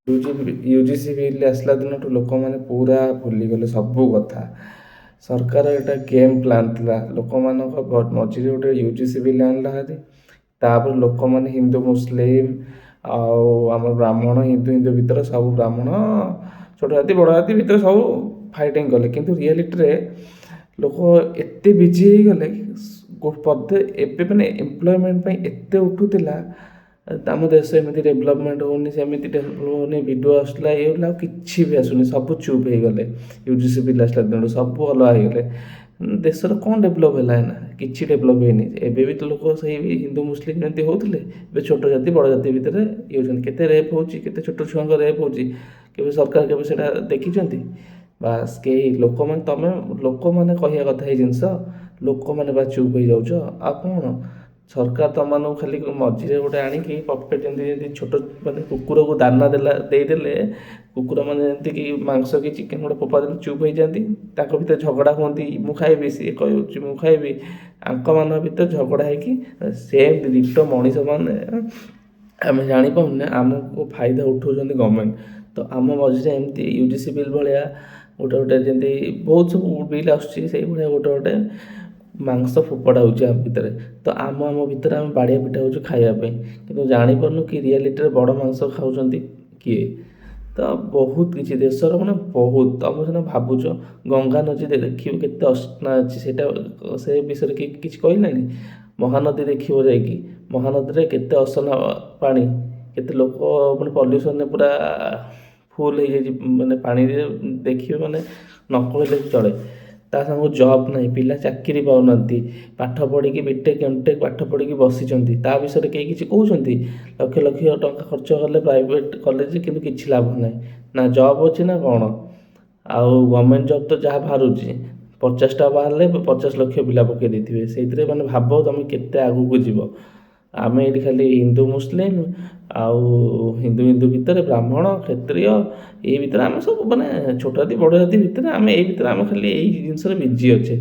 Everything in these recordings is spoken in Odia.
ୟୁଜିସି ବିଲ୍ ଆସିଲା ଦିନଠୁ ଲୋକମାନେ ପୁରା ଭୁଲିଗଲେ ସବୁ କଥା। ସରକାର ଏଇଟା ଗେମ୍ ପ୍ଲାନ୍ ଥିଲା, ଲୋକମାନଙ୍କ ମଝିରେ ଗୋଟେ ୟୁଜିସି ବିଲ୍ ଆଣିଲା ହାରି। ତାପରେ ଲୋକମାନେ ହିନ୍ଦୁ ମୁସଲିମ ଆଉ ଆମର ବ୍ରାହ୍ମଣ, ହିନ୍ଦୁ ହିନ୍ଦୁ ଭିତରେ ସବୁ, ବ୍ରାହ୍ମଣ, ଛୋଟ ଜାତି ବଡ଼ ଜାତି ଭିତରେ ସବୁ ଫାଇଟିଂ କଲେ। କିନ୍ତୁ ରିଆଲିଟିରେ ଲୋକ ଏତେ ବିଜି ହେଇଗଲେ ପଦେ ଏବେ ମାନେ ଏମ୍ପ୍ଲୟମେଣ୍ଟ ପାଇଁ ଏତେ ଉଠୁଥିଲା, ଆମ ଦେଶ ଏମିତି ଡେଭଲପମେଣ୍ଟ ହେଉନି, ସେମିତି ଡେଭଲପ ହେଉନି, ଭିଡ଼ିଓ ଆସୁଥିଲା, ଇଏ ହେଉଥିଲା, ଆଉ କିଛି ବି ଆସୁନି। ସବୁ ଚୁପ୍ ହେଇଗଲେ। ୟୁଜିସି ବିଲ୍ ଆସିଲା ଦିନଠୁ ସବୁ ଅଲଗା ହେଇଗଲେ। ଦେଶର କ'ଣ ଡେଭଲପ୍ ହେଲା ଏଇନା? କିଛି ଡେଭଲପ୍ ହେଇନି। ଏବେ ବି ତ ଲୋକ ସେଇ ହିନ୍ଦୁ ମୁସଲିମ୍ ଯେମିତି ହେଉଥିଲେ, ଏବେ ଛୋଟ ଜାତି ବଡ଼ ଜାତି ଭିତରେ ଇଏ ହେଉଛନ୍ତି। କେତେ ରେପ୍ ହେଉଛି, କେତେ ଛୋଟ ଛୁଆଙ୍କ ରେପ୍ ହେଉଛି, କେବେ ସରକାର କେବେ ସେଇଟା ଦେଖିଛନ୍ତି? ବାସ୍, କେହି ଲୋକମାନେ, ତମେ ଲୋକମାନେ କହିବା କଥା ଏଇ ଜିନିଷ, ଲୋକମାନେ ବା ଚୁପ୍ ହେଇଯାଉଛ। ଆଉ କ'ଣ ସରକାର ତମମାନଙ୍କୁ ଖାଲି ମଝିରେ ଗୋଟେ ଆଣିକି ପପେଟ୍, ଯେମିତି ଯେମିତି ଛୋଟ ମାନେ କୁକୁରକୁ ଦାନା ଦେଲା ଦେଇଦେଲେ, କୁକୁରମାନେ ଯେମିତିକି ମାଂସ କି ଚିକେନ୍ ଗୋଟେ ଫୋପାଡ଼ି ଦେଲେ ଚୁପ୍ ହେଇଯାନ୍ତି, ତାଙ୍କ ଭିତରେ ଝଗଡ଼ା ହୁଅନ୍ତି, ମୁଁ ଖାଇବି, ସିଏ କହୁଛି ମୁଁ ଖାଇବି, ଆଙ୍କମାନଙ୍କ ଭିତରେ ଝଗଡ଼ା ହେଇକି ସେମିତି ଡିଟୋ ମଣିଷମାନେ ଆମେ ଜାଣିପାରୁନେ, ଆମକୁ ଫାଇଦା ଉଠାଉଛନ୍ତି ଗଭର୍ଣ୍ଣମେଣ୍ଟ। ତ ଆମ ମଝିରେ ଏମିତି ୟୁଜିସି ବିଲ୍ ଭଳିଆ ଗୋଟେ ଗୋଟେ ଯେମିତି ବହୁତ ସବୁ ବିଲ୍ ଆସୁଛି, ସେଇଭଳିଆ ଗୋଟେ ଗୋଟେ ମାଂସ ଫୋପଡ଼ା ହେଉଛି ଆମ ଭିତରେ। ତ ଆମ ଆମ ଭିତରେ ଆମେ ବାଡ଼ିଆ ପିଟା ହେଉଛୁ ଖାଇବା ପାଇଁ, କିନ୍ତୁ ଜାଣିପାରୁନୁ କି ରିଆଲିଟିରେ ବଡ଼ ମାଂସ ଖାଉଛନ୍ତି କିଏ। ତ ବହୁତ କିଛି ଦେଶର ମାନେ ବହୁତ, ତମେ ସିନା ଭାବୁଛ, ଗଙ୍ଗା ନଦୀ ଦେଖିବ କେତେ ଅସନା ଅଛି, ସେଇଟା ସେ ବିଷୟରେ କିଏ କିଛି କହିଲେଣି? ମହାନଦୀ ଦେଖିବ ଯାଇକି, ମହାନଦୀରେ କେତେ ଅସନା ପାଣି, କେତେ ଲୋକ ମାନେ ପଲ୍ୟୁସନରେ ପୁରା ଫୁଲ୍ ହେଇଯାଇଛି, ମାନେ ପାଣିରେ ଦେଖିବେ ମାନେ ନ କହିଲେ ଚଳେ। ତା ସାଙ୍ଗକୁ ଜବ୍ ନାହିଁ, ପିଲା ଚାକିରି ପାଉନାହାନ୍ତି, ପାଠ ପଢ଼ିକି ବିଟେକ୍ ଏମଟେକ୍ ପାଠ ପଢ଼ିକି ବସିଛନ୍ତି, ତା ବିଷୟରେ କେହି କିଛି କହୁଛନ୍ତି? ଲକ୍ଷ ଲକ୍ଷ ଟଙ୍କା ଖର୍ଚ୍ଚ କଲେ ପ୍ରାଇଭେଟ୍ କଲେଜ, କିନ୍ତୁ କିଛି ଲାଭ ନାହିଁ, ନା ଜବ୍ ଅଛି ନା କ'ଣ। ଆଉ ଗଭର୍ଣ୍ଣମେଣ୍ଟ ଜବ୍ ତ ଯାହା ବାହାରୁଛି, 50ଟା ବାହାରିଲେ 50 ଲକ୍ଷ ପିଲା ପକାଇ ଦେଇଥିବେ ସେଇଥିରେ। ମାନେ ଭାବ ତୁମେ କେତେ ଆଗକୁ ଯିବ। ଆମେ ଏଇଠି ଖାଲି ହିନ୍ଦୁ ମୁସଲିମ ଆଉ ହିନ୍ଦୁ ହିନ୍ଦୁ ଭିତରେ ବ୍ରାହ୍ମଣ କ୍ଷତ୍ରିୟ, ଏଇ ଭିତରେ ଆମେ ସବୁ ମାନେ ଛୋଟ ଜାତି ବଡ଼ ଜାତି ଭିତରେ ଆମେ ଏଇ ଭିତରେ ଆମେ ଖାଲି ଏଇ ଜିନିଷରେ ବିଜି ଅଛେ।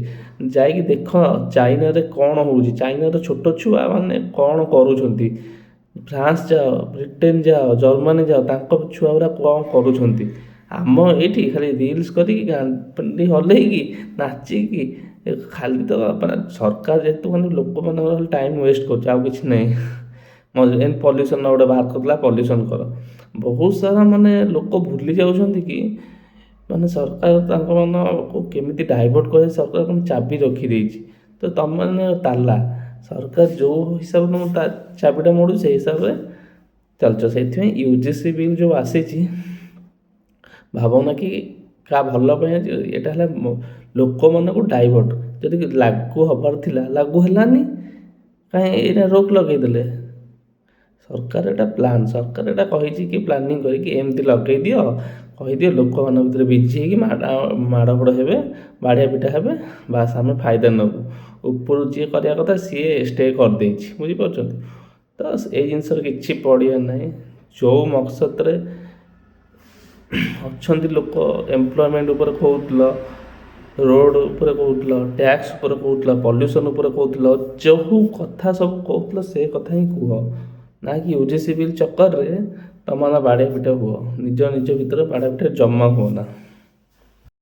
ଯାଇକି ଦେଖ ଚାଇନାରେ କ'ଣ ହେଉଛି, ଚାଇନାର ଛୋଟ ଛୁଆ ମାନେ କ'ଣ କରୁଛନ୍ତି। ଫ୍ରାନ୍ସ ଯାଅ, ବ୍ରିଟେନ ଯାଅ, ଜର୍ମାନୀ ଯାଅ, ତାଙ୍କ ଛୁଆ ଗୁଡ଼ା କ'ଣ କରୁଛନ୍ତି। ଆମ ଏଇଠି ଖାଲି ରିଲ୍ସ କରିକି ଗାଣ୍ଡି ହଲେଇକି ନାଚିକି ଖାଲି ତ ମାନେ ସରକାର ଯେହେତୁ ମାନେ ଲୋକମାନଙ୍କର ଖାଲି ଟାଇମ୍ ୱେଷ୍ଟ କରୁଛି, ଆଉ କିଛି ନାହିଁ। ଏମିତି ପଲ୍ୟୁସନ୍ ଗୋଟେ ବାହାର କରିଦେଲା, ପଲ୍ୟୁସନ୍ କର। ବହୁତ ସାରା ମାନେ ଲୋକ ଭୁଲି ଯାଉଛନ୍ତି କି ମାନେ ସରକାର ତାଙ୍କ ମାନଙ୍କୁ କେମିତି ଡାଇଭର୍ଟ କରି, ସରକାର କ'ଣ ଚାବି ରଖିଦେଇଛି ତ ତମମାନେ ତାଲା, ସରକାର ଯେଉଁ ହିସାବରେ ତମ ତା ଚାବିଟା ମୋଡ଼ୁଛି ସେଇ ହିସାବରେ ଚାଲୁଛ। ସେଇଥିପାଇଁ ୟୁଜିସି ବିଲ୍ ଯେଉଁ ଆସିଛି, ଭାବନା କି କାହା ଭଲ ପାଇଁ ଅଛି, ଏଇଟା ହେଲା ଲୋକମାନଙ୍କୁ ଡାଇଭର୍ଟ। ଯଦି ଲାଗୁ ହେବାର ଥିଲା ଲାଗୁ ହେଲାନି କାହିଁ? ଏଇଟା ରୋକ ଲଗେଇଦେଲେ ସରକାର। ଏଇଟା ପ୍ଲାନ୍, ସରକାର ଏଇଟା କହିଛି କି ପ୍ଲାନିଂ କରିକି ଏମିତି ଲଗେଇ ଦିଅ, କହିଦିଅ, ଲୋକମାନଙ୍କ ଭିତରେ ବିଜି ହେଇକି ମାଡ଼ଗୋଡ଼ ହେବେ, ବାଡ଼ିଆ ପିଟା ହେବେ, ବାସ୍ ଆମେ ଫାଇଦା ନେବୁ। ଉପରୁ ଯିଏ କରିବା କଥା ସିଏ ଷ୍ଟେ କରିଦେଇଛି, ବୁଝିପାରୁଛନ୍ତି ତ? ଏଇ ଜିନିଷରେ କିଛି ପଡ଼ିବାର ନାହିଁ। ଯେଉଁ ମକସଦରେ ଅଛନ୍ତି ଲୋକ, ଏମ୍ପ୍ଲୟମେଣ୍ଟ ଉପରେ କହୁଥିଲ, ରୋଡ଼ ଉପରେ କହୁଥିଲ, ଟ୍ୟାକ୍ସ ଉପରେ କହୁଥିଲ, ପଲ୍ୟୁସନ୍ ଉପରେ କହୁଥିଲ, ଯେଉଁ କଥା ସବୁ କହୁଥିଲ ସେ କଥା ହିଁ କୁହ, ନା କି ୟୁଜିସି ବିଲ୍ ଚକ୍କରରେ ତମମାନେ ବାଡ଼ିଆ ପିଟା ହୁଅ, ନିଜ ନିଜ ଭିତରେ ବାଡ଼ିଆ ପିଟା ଜମା ହୁଅ ନା।